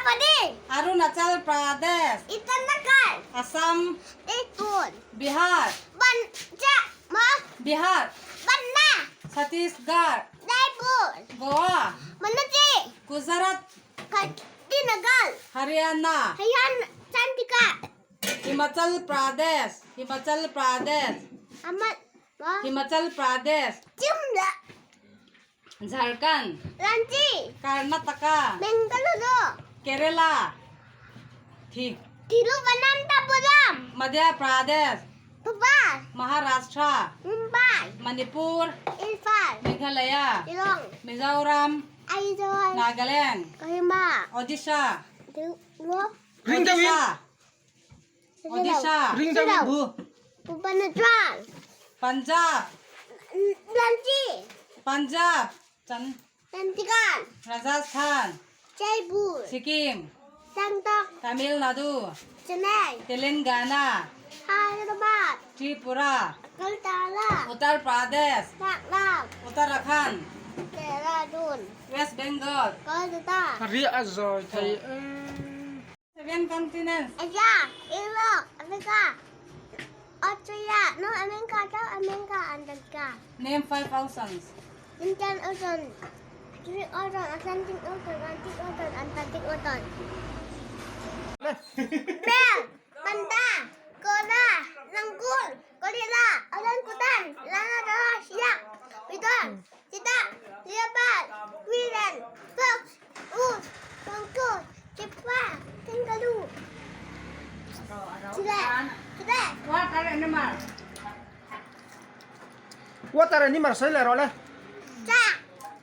Pradesh. Arunachal Pradesh. Itanagar. Assam. Tezpur. Bihar. Bihar. Patna. Chhattisgarh. Raipur. Goa. Manaji. Gujarat. Gandhinagar. Haryana. Haryana. Chandigarh. Himachal Pradesh. Himachal Pradesh. Himachal Pradesh. Shimla. Jharkhand. Ranchi. Karnataka. Bengaluru. Kerala. Thiruvananthapuram. Madhya Pradesh. Bhopal. Maharashtra. Mumbai. Manipur. Imphal. Meghalaya. Shillong. Mizoram. Aizawl. Nagaland. Kohima. Odisha. Ring deuhin. Odisha. Odisha. Ring deuhin. Bhubaneswar. Punjab. Ranchi. Punjab. Chandigarh. Rajasthan. Jaipur. Sikkim. Gangtok. Tamil Nadu. Chennai. Telangana. Hyderabad. Tripura. Agartala. Uttar Pradesh. Lucknow. Uttarakhand. Dehradun. West Bengal. Kolkata. Ri a zawi thei e. Seven continents. Asia, Europe, Africa, Australia, North America, South America, Antarctica. Name five oceans. Indian Ocean, Pacific Ocean, Atlantic Ocean, Arctic Ocean, Antarctic Ocean. Bear, panda, koala, langur, gorilla, orangutan, rana, shark, python, cheetah, leopard, squirrel, fox, wolf, monkey, zebra, kangaroo. Giraffe, giraffe. What are animals? What are animals sawi leh rawh le. Shark,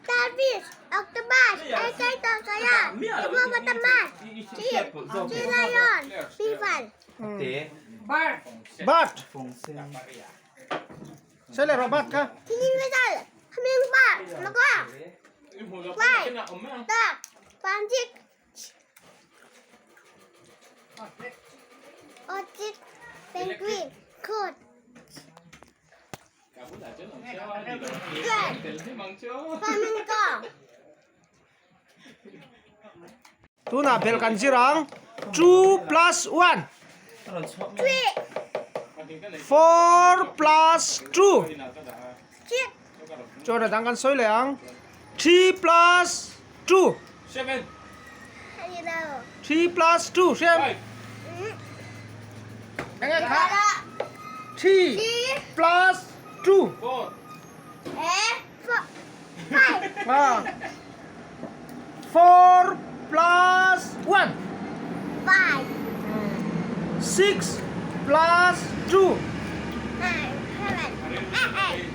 starfish, octopus, alligator, kayak, hippopotamus, sea, sea lion, beaver. Bird. Bird. Sawi leh rawh bird kha. Kingfisher, hummingbird, macaw, fly, duck, partridge, ostrich, penguin, coat, bird, flamingo. Tunah bel kan zir ang two plus one. Three. Four plus two. Six. Chuan a dang kan sawi leh ang three plus two. Three plus two hriam. Eng nge kha? Three plus two. Ah. Four plus one. Six plus two.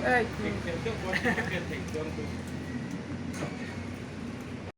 Eight.